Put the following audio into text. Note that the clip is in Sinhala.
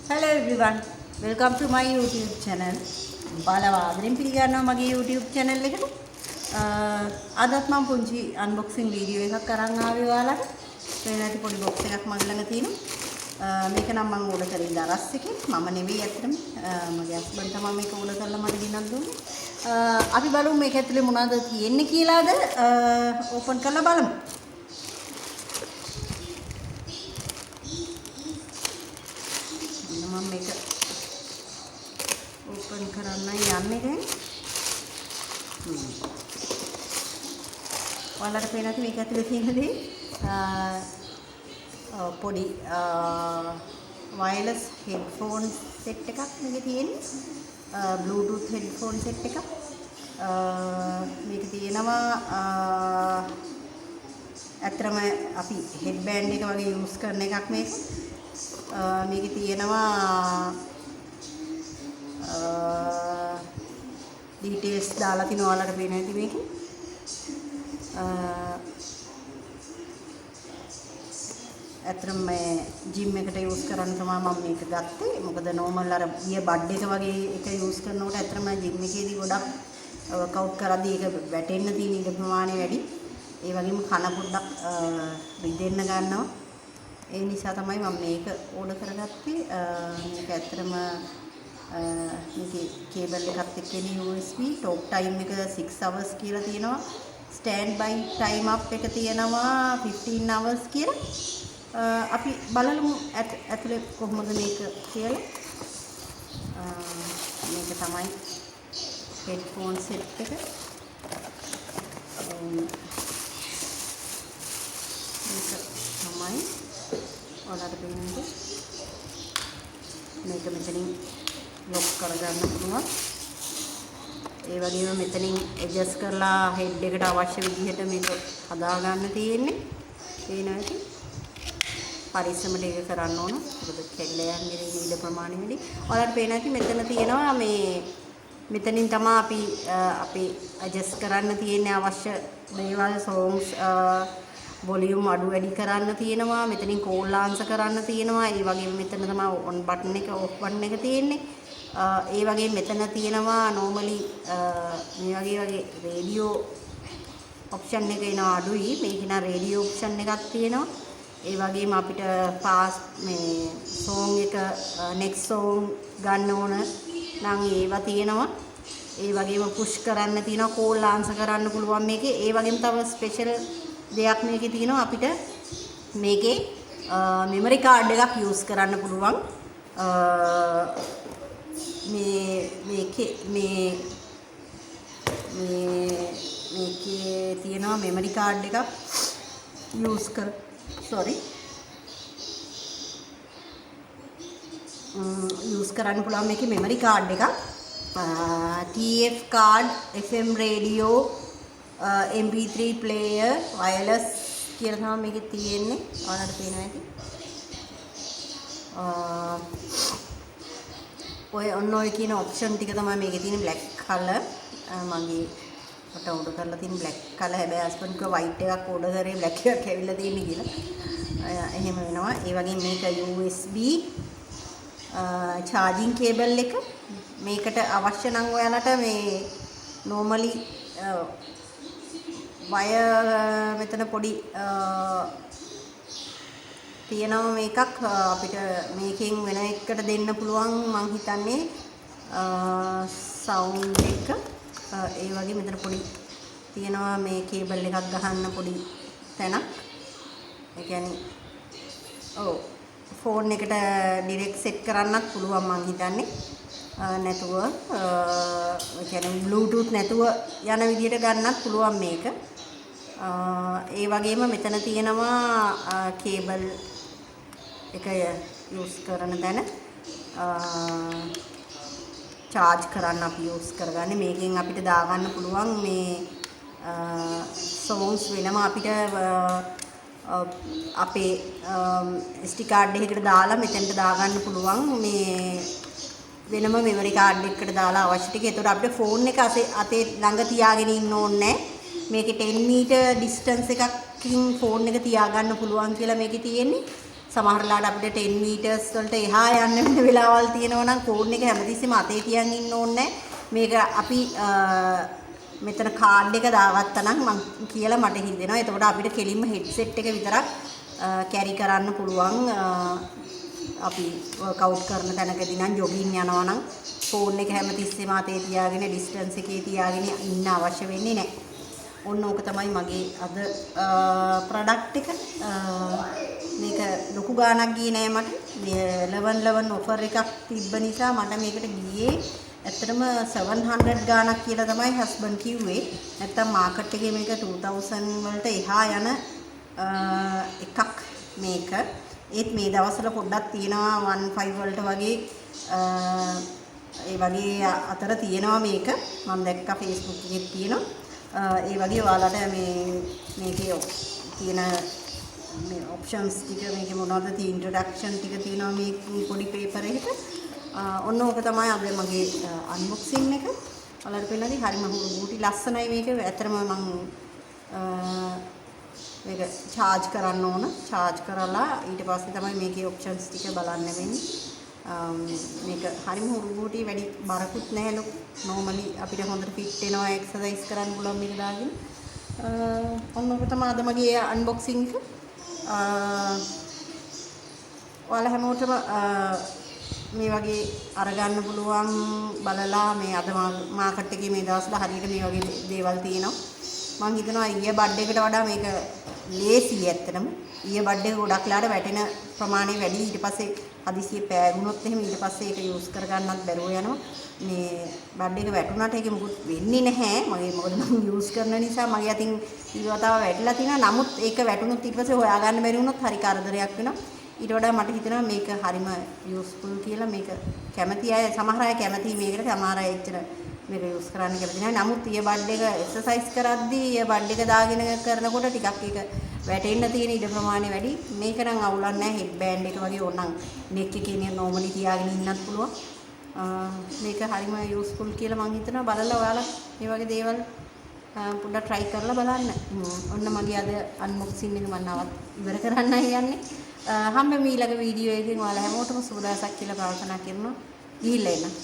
Hello everyone, welcome to my YouTube channel. ඔයාලව ආදරෙන් පිළිගන්නවා මගේ YouTube channel එකට. අදත් මම පුංචි unboxing video එකක් අරන් ආවේ ඔයාලට. පේන ඇති පොඩි box එකක් මගේ ළඟ තියෙනවා. මේක නම් මම ඕඩර් කරේ දරස් එකෙන්. මම නෙවෙයි ඇත්තටම. මගේ හස්බන්ඩ් තමයි මේක ඕඩර් කරලා මට ගෙනත් දුන්නේ. අපි බලමු මේක ඇතුලේ මොනවද තියෙන්නේ කියලාද ඕපන් කරලා බලමු. මම මේක ඕපන් කරන්නයි යන්නේ දැන්. ඔයාලට පේනවා ඇති මේක ඇතුලේ තියෙන දේ පොඩි වයර්ලස් හෙඩ්ෆෝන් සෙට් එකක් මේකේ තියෙන්නේ. බ්ලූටූත් හෙඩ්ෆෝන් සෙට් එකක්. මේක තියෙනවා ඇත්තටම අපි හෙඩ් බෑන්ඩ් එක වගේ යූස් කරන එකක් මේක. මේකේ තියෙනවා ඩීටේල්ස් දාලා තිනවා ඔයාලට පේන ඇති මේකේ. ඇත්තටම මේ ජිම් එකට යූස් කරන්න තමයි මම මේක ගත්තේ. මොකද නෝමල් අර ඉයර් බඩ් එක වගේ එක යූස් කරනකොට ඇත්තටම ජිම් එකේදී ගොඩක් වර්ක්අවුට් කරද්දී ඒක වැටෙන්න තියෙන ඉඩ ප්‍රමාණය වැඩි. ඒ වගේම කන පොඩ්ඩක් රිදෙන්න ගන්නවා. ඒ නිසා තමයි මම මේක ඕඩර් කරගත්තේ. මේක ඇත්තටම මේකේ කේබල් එකත් එක්ක එන USB talk time එක 6 hours කියලා තියෙනවා. ස්ටෑන්ඩ් බයි ටයිම් අප් එක තියෙනවා 15 hours කියලා. අපි බලමු ඇතුලේ කොහොමද මේක කියලා. මේක තමයි හෙඩ්ෆෝන් සෙට් එක. මේක තමයි ඔයාලට පේන්නේ. මේක මෙතනින් ලොක් කරගන්න පුළුවන්. ඒ වගේම මෙතනින් ඇඩ්ජස්ට් කරලා හෙඩ් එකට අවශ්‍ය විදිහට මේක හදාගන්න තියෙන්නේ. පේනවා ඇති. පරිස්සමට ඒක කරන්න ඕන. මොකද කැඩලා යන්නේ ඉඩ ප්‍රමාණය වැඩි. ඔයාලට පේනවා ඇති මෙතන තියෙනවා මේ මෙතනින් තමයි අපි අපේ ඇඩ්ජස්ට් කරන්න තියෙන්නේ අවශ්‍ය දේවල්, සෝංග්ස් වොලියුම් අඩු වැඩි කරන්න තියෙනවා. මෙතනින් කෝල් ආන්සර් කරන්න තියෙනවා. ඒ වගේම මෙතන තමයි ඔන් බටන් එක ඔෆ් බටන් එක තියෙන්නේ. ඒ වගේම මෙතන තියෙනවා නෝමලි මේ වගේ රේඩියෝ ඔප්ෂන් එක එනවා අඩුයි. මේකේ නම් රේඩියෝ ඔප්ෂන් එකක් තියෙනවා. ඒ වගේම අපිට පාස් මේ සෝං එක නෙක්ස්ට් සෝං ගන්න ඕන නම් ඒවා තියෙනවා. ඒ වගේම පුෂ් කරන්න තියෙනවා, කෝල් ආන්සර් කරන්න පුළුවන් මේකේ. ඒ වගේම තව ස්පෙෂල් දෙයක් මේකේ තියෙනවා, අපිට මේකේ මෙමරි කාඩ් එකක් යූස් කරන්න පුළුවන්. මේ මේකේ මේ මේ මේකේ තියෙනවා මෙමරි කාඩ් එකක් යූස් කර සෝරි යූස් කරන්න පුළුවන් මේකේ මෙමරි කාඩ් එකක්. TF card, FM radio, MP3 player, wireless කියලා තමයි මේකේ තියෙන්නේ. ඔයාලට පේනවා ඇති. ඔය ඔන්න ඔය කියන ඔප්ෂන් ටික තමයි මේකේ තියෙන. බ්ලැක් කලර් මගේ මට ඕඩර් කරලා තියෙන බ්ලැක් කලර්. හැබැයි හස්බන්ඩ් කිව්වා වයිට් එකක් ඕඩර් කරේ බ්ලැක් එකක් ඇවිල්ලා තියෙන්නේ කියලා. එහෙම වෙනවා. ඒ වගේම මේක USB charging cable එක. මේකට අවශ්‍ය නම් ඔයාලට මේ නෝමලි වයර් මෙතන පොඩි තියෙනවා මේකක් අපිට මේකෙන් වෙන එකකට දෙන්න පුළුවන් මං හිතන්නේ සවුන්ඩ් එක. ඒ වගේ මෙතන පොඩි තියෙනවා මේ කේබල් එකක් ගහන්න පොඩි තැනක්. ඒ කියන්නේ ඔව් ෆෝන් එකට ඩිරෙක්ට් සෙට් කරන්නත් පුළුවන් මං හිතන්නේ. නැතුව ඒ කියන්නේ බ්ලූටූත් නැතුව යන විදිහට ගන්නත් පුළුවන් මේක. ඒ වගේම මෙතන තියෙනවා කේබල් එක යූස් කරන තැන. චාර්ජ් කරන්න අපි යූස් කරගන්නේ. මේකෙන් අපිට දාගන්න පුළුවන් මේ සෝංග්ස් වෙනම අපිට අපේ SD card එකකට දාලා මෙතනට දාගන්න පුළුවන් මේ වෙනම මෙමරි කාඩ් එකකට දාලා අවශ්‍ය ටික. ඒතකොට අපිට ෆෝන් එක අතේ ළඟ තියාගෙන ඉන්න ඕනේ නැහැ. මේකේ 10 මීටර් ඩිස්ටන්ස් එකකින් ෆෝන් එක තියාගන්න පුළුවන් කියලා මේකේ තියෙන්නේ. සමහර වෙලාවට අපිට 10 මීටර්ස් වලට එහා යන්න වෙන වෙලාවල් තියෙනවා නම් ෆෝන් එක හැමතිස්සෙම අතේ තියන් ඉන්න ඕනේ. මේක අපි මෙතන කාඩ් එක දාගත්තා නම් මං කියලා මට හිතෙනවා. එතකොට අපිට කෙලින්ම හෙඩ්සෙට් එක විතරක් කැරි කරන්න පුළුවන්. අපි වර්ක්අවුට් කරන තැනකදී නම්, ජොගින් යනවා නම් ෆෝන් එක හැමතිස්සෙම අතේ තියාගෙන, ඩිස්ටන්ස් එකේ තියාගෙන ඉන්න අවශ්‍ය වෙන්නේ නැහැ. ඔන්න ඕක තමයි මගේ අද ප්‍රොඩක්ට් එක. මේක ලොකු ගාණක් ගියේ නෑ මට. මේ 11 11 ඔෆර් එකක් තිබ්බ නිසා මට මේකට ගියේ ඇත්තටම 700 ගාණක් කියලා තමයි හස්බන්ඩ් කිව්වේ. නැත්තම් මාකට් එකේ මේක 2000 වලට එහා යන එකක් මේක. ඒත් මේ දවස්වල පොඩ්ඩක් තියෙනවා 15 වලට වගේ, ඒ වගේ අතර තියෙනවා මේක. මම දැක්කා Facebook එකේ තියෙනවා. ඒ වගේ ඔයාලට මේ මේකේ තියෙන මේ ඔප්ෂන්ස් ටික, මේකේ මොනවද තියෙන ඉන්ට්‍රොඩක්ෂන් ටික තියෙනවා මේ පොඩි පේපර් එකක. ඔන්න ඕක තමයි අද මගේ අන්බොක්සින් එක. ඔයාලට පේනවද හරිම හුරු ගූටි ලස්සනයි මේක. ඇත්තටම මං මේක චාර්ජ් කරන්න ඕන. චාර්ජ් කරලා ඊට පස්සේ තමයි මේකේ ඔප්ෂන්ස් ටික බලන්න වෙන්නේ. මේක හරිම හුරු ගූටි, වැඩි බරකුත් නැහැ ලොකු. නෝමලි අපිට හොඳට ෆිට් වෙනවා, එක්සර්සයිස් කරන්න පුළුවන් මේක දාගෙන. ඔන්න ඔක තමයි අද මගේ අන්බොක්සින් එක. ඔයාලා හැමෝටම මේ වගේ අරගන්න පුළුවන් බලලා. මේ අද මාකට් එකේ මේ දවස්වල හරියට මේ වගේ දේවල් තියෙනවා. මං හිතනවා ඊය බඩ් එකට වඩා මේක ලේසියි ඇත්තටම. ඊය බඩ් එක ගොඩක් වෙලාට වැටෙන ප්‍රමාණය වැඩි. ඊට පස්සේ හදිසියෙ පෑගුණොත් එහෙම ඊට පස්සේ ඒක යූස් කරගන්නත් බැරුව යනවා. මේ බඩ් එක වැටුණාට ඒක මුකුත් වෙන්නේ නැහැ. මගේ මොකද මං යූස් කරන නිසා මගේ අතින් ඊවතාව වැටිලා තියෙනවා. නමුත් ඒක වැටුණොත් ඊට පස්සේ හොයාගන්න බැරි වුණොත් හරි කරදරයක් වෙනවා. ඊට වඩා මට හිතෙනවා මේක හරිම යූස්ෆුල් කියලා. මේක කැමති අය, සමහර අය කැමති මේකට, සමහර අය එච්චර මේක යූස් කරන්න කැමති නෑ. නමුත් ඉයර් බඩ් එක එක්සර්සයිස් කරද්දී ඉයර් බඩ් එක දාගෙන කරනකොට ටිකක් ඒක වැටෙන්න තියෙන ඉඩ ප්‍රමාණය වැඩි. මේක නම් අවුලක් නෑ. හෙඩ් බෑන්ඩ් එක වගේ ඕනනම් නෙක් එකේ නේ නෝමලි තියාගෙන ඉන්නත් පුළුවන්. මේක හරිම යූස්ෆුල් කියලා මං හිතනවා. බලලා ඔයාලා මේ වගේ දේවල් පොඩ්ඩක් try කරලා බලන්න. ඔන්න මගේ අද අන්බොක්සින් එක මම නවත් ඉවර කරන්නයි යන්නේ. හම්බෙමු ඊළඟ වීඩියෝ එකකින්. ඔයාලා හැමෝටම සුබ දවසක් කියලා ප්‍රාර්ථනා කරනවා. ගිහිල්ලා එන්න.